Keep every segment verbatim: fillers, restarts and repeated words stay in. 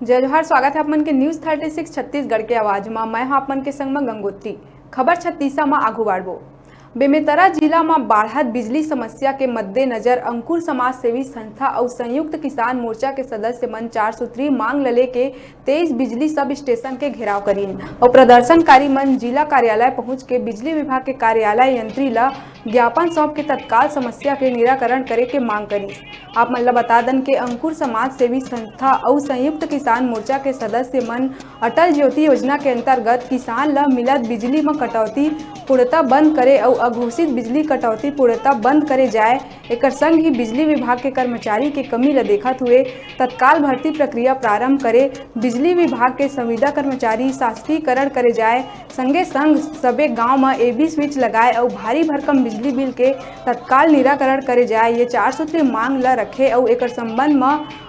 जय जोहार, स्वागत है आप मन के News Thirty Six छत्तीसगढ़ के आवाज मा। मैं हूं आप मन के संग मा गंगोत्री। खबर छत्तीसा मा आगू बाढ़बो। बेमेतरा जिला मा बाढ़त बिजली समस्या के मद्देनजर अंकुर समाज सेवी संस्था अउ संयुक्त किसान मोर्चा के सदस्य मन चार सूत्री मांग ल लेके तेईस बिजली सब स्टेशन के घेराव करीन अउ प्रदर्शनकारी मन जिला कार्यालय पहुंच के बिजली विभाग के कार्यालय यंत्री ल ज्ञापन सौंप के तत्काल समस्या के निराकरण करे के मांग करीस। आप मन ल बता दन के अंकुर समाज सेवी संस्था अउ संयुक्त किसान मोर्चा के सदस्य मन अटल ज्योति योजना के अंतर्गत किसान ल मिलत बिजली म कटौती पूर्णतः बंद करे अउ अघोषित बिजली कटौती पूर्णतः बंद करे जाए। एकर संग ही बिजली विभाग के कर्मचारी के कमी ल देखत हुए तत्काल भर्ती प्रक्रिया प्रारंभ करे, बिजली विभाग के संविदा कर्मचारी शासकीकरण करे जाए, संगे संग सबे गांव म एबी स्विच लगाए अउ भारी भरकम बिजली बिल के तत्काल निराकरण करे जाए। ये चार सूत्री मांग ल रखे अउ एकर संबंध म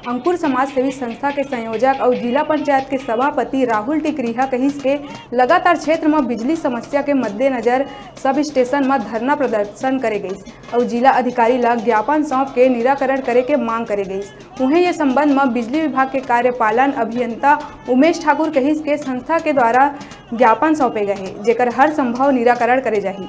अंकुर समाज सेवी संस्था के संयोजक अउ जिला पंचायत के सभापति राहुल टिकरिहा कहिस के लगातार क्षेत्र म बिजली समस्या के मद्देनजर सब स्टेशन म धरना प्रदर्शन करे गइस अउ जिला अधिकारी ल ज्ञापन सौंप के निराकरण करे के मांग करे गइस। उहें, ये संबंध म बिजली विभाग के कार्यपालन अभियंता उमेश ठाकुर कहिस के संस्था के द्वारा ज्ञापन सौंपे गए हे, जेकर हर संभव निराकरण करे जाही।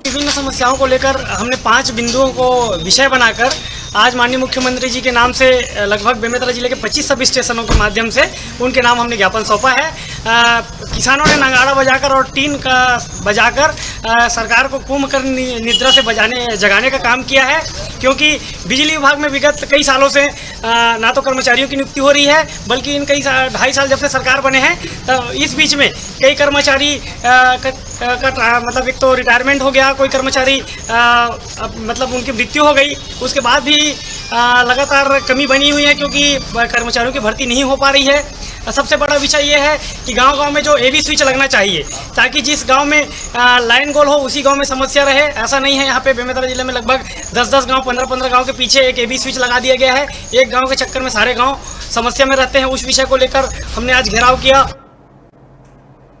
विभिन्न समस्याओं को लेकर हमने पांच बिंदुओं को विषय बनाकर आज माननीय मुख्यमंत्री जी के नाम से लगभग बेमेतरा जिले के पच्चीस सब स्टेशनों के माध्यम से उनके नाम हमने ज्ञापन सौंपा है। अ, किसानों ने नगाड़ा बजाकर और टीन का बजाकर, अ, सरकार को कुंभकर्ण नि-, निद्रा से बजाने, जगाने का काम किया है, क्योंकि बिजली विभाग में विगत कई सालों से, अ, ना तो कर्मचारियों की नियुक्ति हो रही है, बल्कि इन कई सा-, ढाई साल जब से सरकार बने हैं, तो इस बीच में कई कर्मचारी, अ, क-, अ, का ट्रा-, मतलब, एक तो रिटायरमेंट हो गया, कोई कर्मचारी, अ, अब, मतलब, उनकी मृत्यु हो गई, उसके बाद भी, अ, लगातार कमी बनी हुई है, क्योंकि ब-, कर्मचारियों की भर्ती नहीं हो पा रही है। अ, सबसे बड़ा विषय ये है कि गांव-गांव में जो एबी स्विच लगना चाहिए, ताकि जिस गांव में, अ, लाइन गोल हो, उसी गांव में समस्या रहे। ऐसा नहीं है, यहाँ पे बेमेतरा जिले में लगभग दस दस गांव, पन्द्रह पन्द्रह गांव के पीछे एक एबी स्विच लगा दिया गया है। एक गांव के चक्कर में सारे गांव समस्या में रहते हैं। उस विषय को लेकर हमने आज घेराव किया।